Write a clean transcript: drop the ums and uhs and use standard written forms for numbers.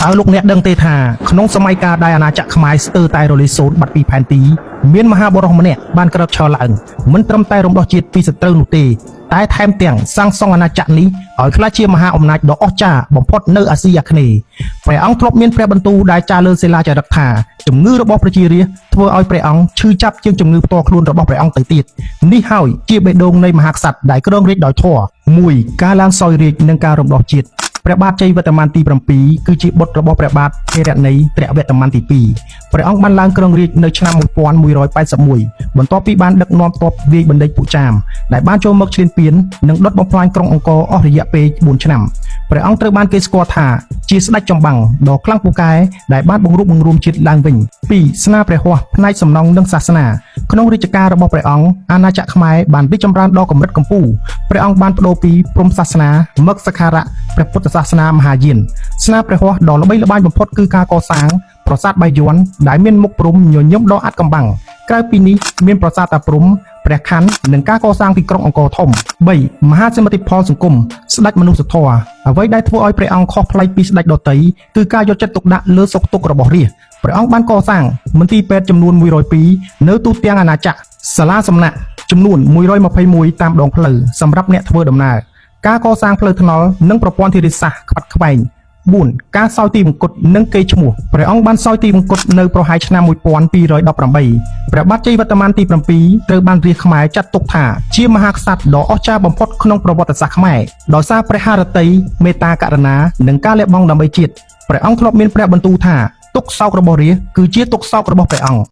តើលោកអ្នកដឹងទេថាក្នុងសម័យកាលដែលអាណាចក្រខ្មែរស្ទើរតែរលាយសូន្យបាត់ពីផែនទីមានមហាបុរសម្នាក់បានក្រោកឈរឡើងមិនត្រឹមតែរំដោះជាតិពីសត្រូវនោះទេតែថែមទាំងសាងសង់អាណាចក្រនេះឲ្យក្លាយជាមហាអំណាចដ៏អស្ចារ្យបំផុតនៅអាស៊ីអាគ្នេយ៍ព្រះអង្គធ្លាប់មានព្រះបន្ទូលដែលចារលើសិលាចារឹកថាជំងឺរបស់ប្រជារាស្ត្រធ្វើឲ្យព្រះអង្គឈឺចាប់ជាងជំងឺផ្ទាល់ខ្លួនរបស់ព្រះអង្គទៅទៀតនេះហើយជាបេះដូងនៃមហាក្សត្រដែលគ្រងរាជ្យដោយធម៌1ការឡើងសោយរាជ្យនិងការរំដោះជាតិ ព្រះបាទជ័យវត្តមានទី7គឺជាបុត្ររបស់ព្រះបាទហិរណីត្រវត្តមានទី2ព្រះអង្គបានឡើងគ្រងរាជ្យនៅឆ្នាំ1181បន្ទាប់ពីបានដឹកនាំទ័ពវាយបណ្ដេញពួកចាមដែលបានចូលមកឈ្លានពាននិងដុតបំផ្លាញក្រុងអង្គរអស់រយៈពេល4ឆ្នាំព្រះអង្គត្រូវបានគេស្គាល់ថាជាស្ដេចចម្បាំងដ៏ខ្លាំងពូកែដែលបានបង្រួបបង្រួមជាតិឡើងវិញ2ស្នាព្រះហស្ថផ្នែកសំណង់និងសាសនាក្នុងរាជការរបស់ព្រះអង្គអាណាចក្រខ្មែរបានរីកចម្រើនដល់កម្រិតកំពូលព្រះអង្គបានប្ដូរពីព្រហ្មសាសនាមកសក្ការៈព្រះពុទ្ធសាសនាមហាយានស្នាព្រះហស្ថដ៏ល្បីល្បាញបំផុតគឺការកសាងប្រាសាទបាយ័នដែលមានមុខព្រំញញឹមដ៏អាថ៌កំបាំងក្រៅពីនេះមានប្រាសាទតាព្រំព្រះខ័ននិងការកសាងទីក្រុងអង្គរធំ3មហាសមិទ្ធផលសង្គមស្ដេចមនុស្សធម៌អ្វីដែលធ្វើឲ្យព្រះអង្គខុសប្លែកពីស្ដេចដទៃគឺការយកចិត្តទុកដាក់លើសុខទុក្ខរបស់រាស្ត្រព្រះអង្គបានកសាងមន្ទីរពេទ្យចំនួន102នៅទូទាំងអាណាចក្រសាលាសំណាក់ចំនួន121តាមដងផ្លូវសម្រាប់អ្នកធ្វើដំណើរការកសាងផ្លូវថ្នល់និងប្រព័ន្ធធារាសាស្ត្រខ្វាត់ខ្វែង4ការសោយទីវង្គតនិងកេរ្តិ៍ឈ្មោះព្រះអង្គបានសោយទីវង្គតនៅប្រហែលឆ្នាំ1218ព្រះបាទជ័យវត្តមានទី7ត្រូវបានរាជខ្មែរចាត់ទុកថាជាមហាក្សត្រដ៏អស្ចារ្យបំផុតក្នុងប្រវត្តិសាស្ត្រខ្មែរដោយសារព្រះハរតីមេត្តាករុណានិងការលះបង់ដើម្បីជាតិព្រះអង្គធ្លាប់មានព្រះបន្ទូលថាទុក្ខសោករបស់រាជគឺជាទុក្ខសោករបស់ព្រះអង្គ។